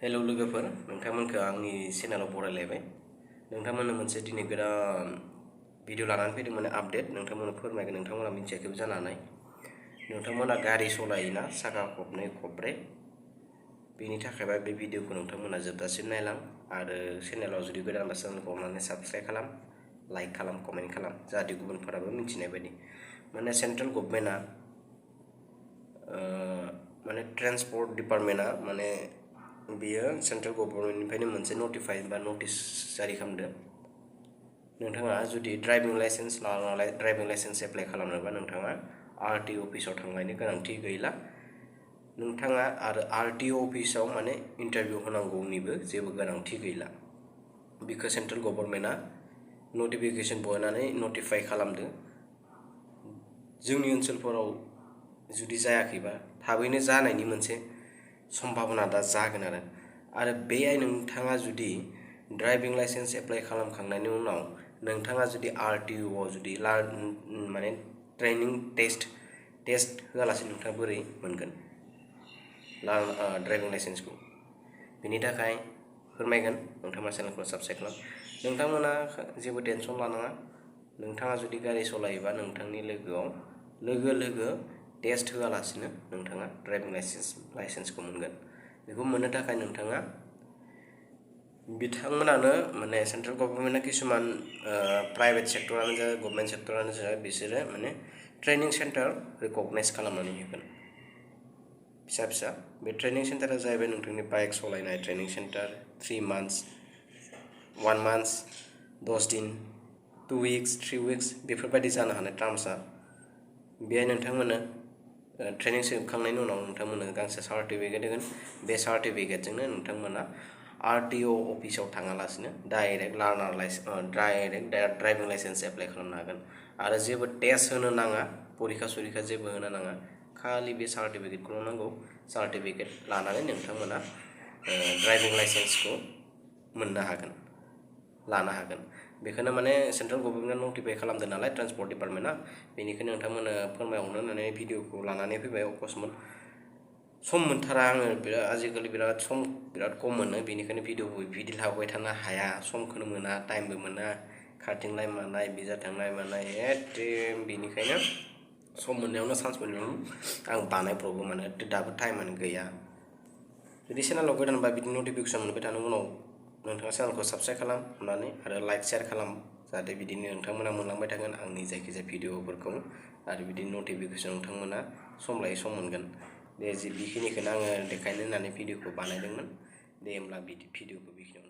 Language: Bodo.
हेलौ लोगोफोर, नोंथांमोनखौ आंनि चेनेलाव बरायलायबाय। नोंथांमोननो मोनसे दिनै गोदान भिडिअ लानानै फैदोंमोन आपडेट। नोंथांमोननो फोरमायगोन, नोंथांमोना मिथियाखैबो जानो हानाय। नोंथांमोना गारि सालायोना साखा खबनै खबब्रै, बेनि थाखायबा बे भिडिअखौ नोंथांमोना जोबजासिम नायलां आरो चेनेलाव जुदि गोदानबा चेनेलखौ अननानै साबस्क्राइब खालाम, लाइक खालाम, कमेन्ट खालाम, जाहाथे गुबुनफोराबो मिथिनाय बायदि। माने सेन्ट्रेल गभर्नमेन्टआ माने ट्रेन्सपर्ट डिपार्टमेन्टआ माने बियो सेन्ट्रेल गभर्नमेन्टनिफ्रायनो मोनसे नटिफाइ बा नटिस जारि खालामदों। नोंथाङा जुदि ड्राइभिं लाइसेन्स एप्लाइ खालामनोबा नोंथाङा आरटिअ अफिसाव थांनायनि गोनांथि गैला। नोंथाङा आरो आरटिअ अफिसाव माने इन्टारभिउ होनांगौनिबो जेबो गोनांथि गैला। बिखौ सेन्ट्रेल गभर्नमेन्टआ नटिफिकेसन बहायनानै नटिफाइ खालामदों। जोंनि ओनसोलफोराव जुदि जायाखैबा थाबैनो जानायनि मोनसे सम्भाबना दा जागोन आरो बेहाय नोंथाङा जुदि ड्राइभिं लाइसेन्स एप्लाइ खालामखांनायनि उनाव नोंथाङा जुदि आरटिअआव जुदि माने ट्रेनिं टेस्ट होआलासे नोंथाङा बोरै मोनगोन ड्राइभिं लाइसेन्सखौ? बेनि थाखाय फोरमायगोन, नोंथाङा चेनेलखौ साबस्क्राइब खालाम। नोंथांमोना जेबो टेनसन लानाङा। नोंथाङा जुदि गारि सालायोबा नोंथांनि लोगोआव लोगो टेस्ट होआलासिनो नोंथाङा ड्राइभिं लाइसेन्सखौ मोनगोन। बेखौ मोननो थाखाय नोंथाङा बिथांमोनानो माने सेन्ट्रेल गभर्नमेन्टआ किसुमान प्राइभेट सेक्टरानो जा गभर्नमेन्ट सेक्टरानो जा बिसोरो माने ट्रेनिं सेन्टार रिकगनाइज खालामनानै होगोन फिसा। बे ट्रेनिं सेन्टारा जाहैबाय नोंथांनि बाइक सालायनाय ट्रेनिं सेन्टार, 3 months, 1 month, 10 दिन, 2 weeks, 3 weeks बेफोरबायदि जानो हानाय टार्म्सआ। बेहाय नोंथांमोननो ट्रेनिं जोबखांनायनि उनाव नोंथांमोननो गांसे सार्टिफिकेट होगोन। बे सार्टिफिकेटजोंनो नोंथांमोना आरटिअ अफिसाव थाङालासिनो डाइरेक्ट ड्राइभिं लाइसेन्स एप्लाइ खालामनो हागोन आरो जेबो टेस्ट होनो नाङा, परिखा जेबो होनो नाङा। खालि बे सार्टिफिकेटखौल' नांगौ। सार्टिफिकेट लानानै नोंथांमोना ड्राइभिं लाइसेन्सखौ लानो हागोन। बेखौनो माने सेन्ट्रेल गभर्नमेन्टआ नटिफाइ खालामदों नालाय ट्रेन्सपर्ट डिपार्टमेन्टआ, बेनिखायनो नोंथांमोननो फोरमायहरनो होननानै भिडिअखौ लानानै फैबाय। अकस्मात सम मोनथारा आङो, आजिखालि बिराद खम मोनो, बेनिखायनो भिडिअखौ बिदि लाबोबाय थानो हाया। समखौनो मोना, टाइमबो मोना, खारथिंनाय मानाय, बिजा थांनाय मानाय बेनिखायनो सम मोननायावनो चान्स मोननायावनो आं बानायब्रबो, माने दाबो टाइमानो गैया। जुदि चेनेलाव गोदानबा बिदि नटिफिकेसन मोनबाय थानो उनाव नोंथाङा चेनेलखौ साबस्क्राइब खालाम होननानै आरो लाइक शेयार खालाम, जाहाथे बिदिनो नोंथांमोना मोनलांबाय थागोन आंनि जायखिजाया भिडिअफोरखौ आरो बिदिनो नटिफिकेसन नोंथांमोना सम लायै सम मोनगोन। बेखिनिखौनो आङो देखायनो होननानै भिडिअखौ बानायदोंमोन। दे होमब्ला भिडिअखौ बेखिनियाव